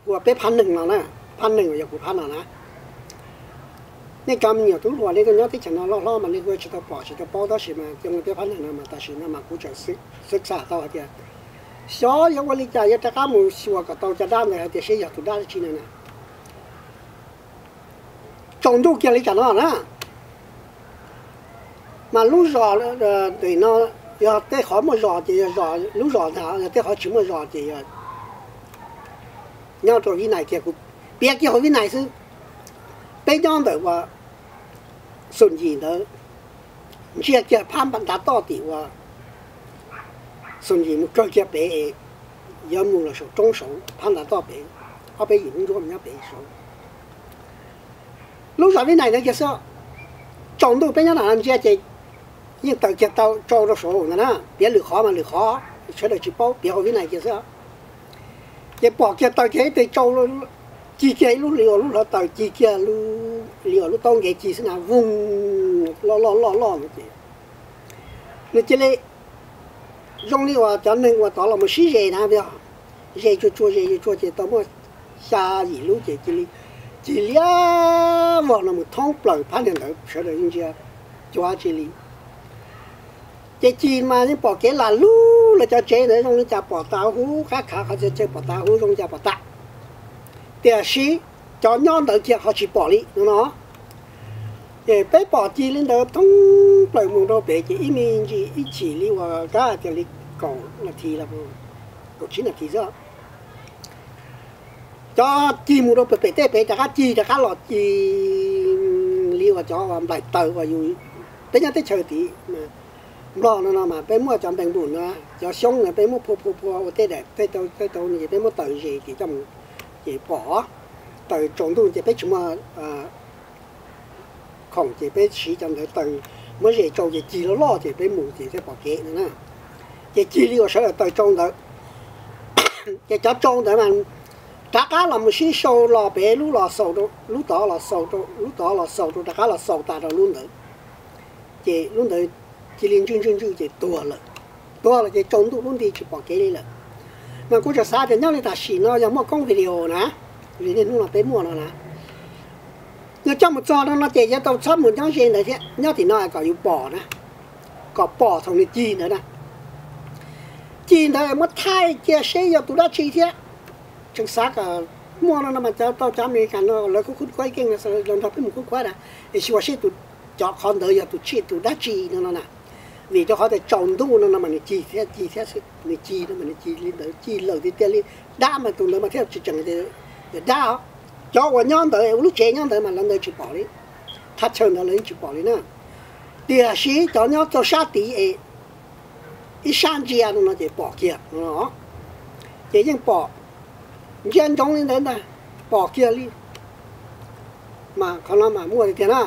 Ua peb phab neeg no na, phab neeg uas yog kuv phab no na. Nej cov me nyuam tub hluas nej tuaj nyob teb chaws no loj hlob mas nej kuj tsis tau pom tsis tau paub, tab sis mas cov peb phab neeg no mas tam sim no mas kuv tseem xwb xav tau hais tias xyov yuav ua li cas yuav rov qab mus xyuas kom tau cov dab ntawd hais tias seb yog tus dab dab tsi no na. Tsaus ntuj kiag li tsam no na, mas lub zos ntawm no yog tej qhov muaj zos ces yog lub zos ntag, yog tej qhov tsis muaj zos ces yog nyob rau Vib Nais kiag. Kuv piav kiag hauv Vib Nais xwb, peb nyob ntawm uas Xum Yim ntawd, ntsia kiag phab ntav toj tim uas Xum Yim mus kawg kiag pem es yuav mus los saum roob saud phab ntav toj pem, ob peb yim lub nruab nyob pem saud. Lub zos Vib Nais ntawd kiag xwb, tsaus ntuj peb nyob nram no ntsia ces yeej taws kiag taw tsau rau saud ntag na. Piav lwm qhov mas lwm qhov, sawv daws tsis paub, piav hauv Vib Nais kiag xwb. Ces pom kiag taws kiag ib teg tsau, cig kiag ib lub li uas lub hluav taws, cig kiag li uas lub taub nkev cig xwb na, voog, loj loj loj loj no ces nws cia li zoo li uas cov neeg uas tod los mus sib ze na, yog ze tsuag tsuag ze tsuag tsuag ces tau muaj xya yim lub ces cia li cig liab vog no mus thoob plaws phab niag ntawd, sawv daws yeej ntsia cuag tsi li. Ces cig mas yeej pom kev lam lug, lawv cov tsev ntawd zoo li cas pom tas huv, qab khav qhov txhia chaw pom tas huv zoo li cas pom tas. Tiam sis cov nyob ntawd kiag ho tsis pom li no no. Ces peb pom cig li ntawd thoob plaws mus rau pem ces ib me ntsis ib chim li uas kab tias li kaum nas this los kaum tsib nas this xwb. Cov cig mus rau pem tej pem rov qab cig rov qab los cig li uas cov nplaim taws uas yus, peb nyob teb chaws tim Nplog no no mas peb muaj cov npees npum no, cov xyoob no peb muab phua phua phua ua tej daim tej tau tej tau no ces peb muab taws ze ces coj mus ces pom. Taws tsaus ntuj ces peb tsis muaj khoom ces peb siv cov ntawd taws, muab ze tsau ces cig loj loj ces peb mus ces thiaj pom kev no na. Ces cig li uas sawv daws taws tsau ntawd. Ces cov tsau ntawd mas rov qab los mus sib sau los pem lub los xaus rau lub tod los xaus rau lub tod los xaus rau rov qab los xaus tas rau lub ntawd. Ces lub ntawd cia li ntswj ntswj ntswj ces tuag lawm. Tuag lawm ces tsaus ntuj lub nti tsis pom kev li lawm. Mas kuv tseem xav tias nyob li tam sim no yog muaj koob video na, vim niaj hnub no peb muaj no na, yog coj mus txog no no ces yuav tau txhob mus nyob ze ntawd thiab, nyob tim no kom yus pom na, kom pom thaum nws cig ntawd na. Cig ntawd muab thaij cia seb yog tus dab tsi thiab. Tseem xav kom muaj no no mas cov tau cov Amelikas no lawv kuj khub khuab ib keej no los nrog peb mus khub khuab na, es xyuas seb tus, cov qhov ntawd yog tus tsi tus dab tsi no no na. Vim rau qhov tias tsaus ntuj no no mas nws cig thiab cig thiab xwb, nws cig no mas nws cig li ntawd cig lawm tiag tiag li. Dab mas tus ntawd mas thiaj tsis tseem tias dab os. Cov uas nyob ntawd ua lub tsev nyob ntawd mas lawv ntawd tsis pom li, thaj chaw ntawd lawv yeej tsis pom li na. Tiam sis cov nyob rau sab tid es ib sab ntsia no no ces pom kiag no. Ces yeej pom ntsia ntsoov li ntawd ntag, pom kiag li. Mas qhov no mas muaj li tiag na.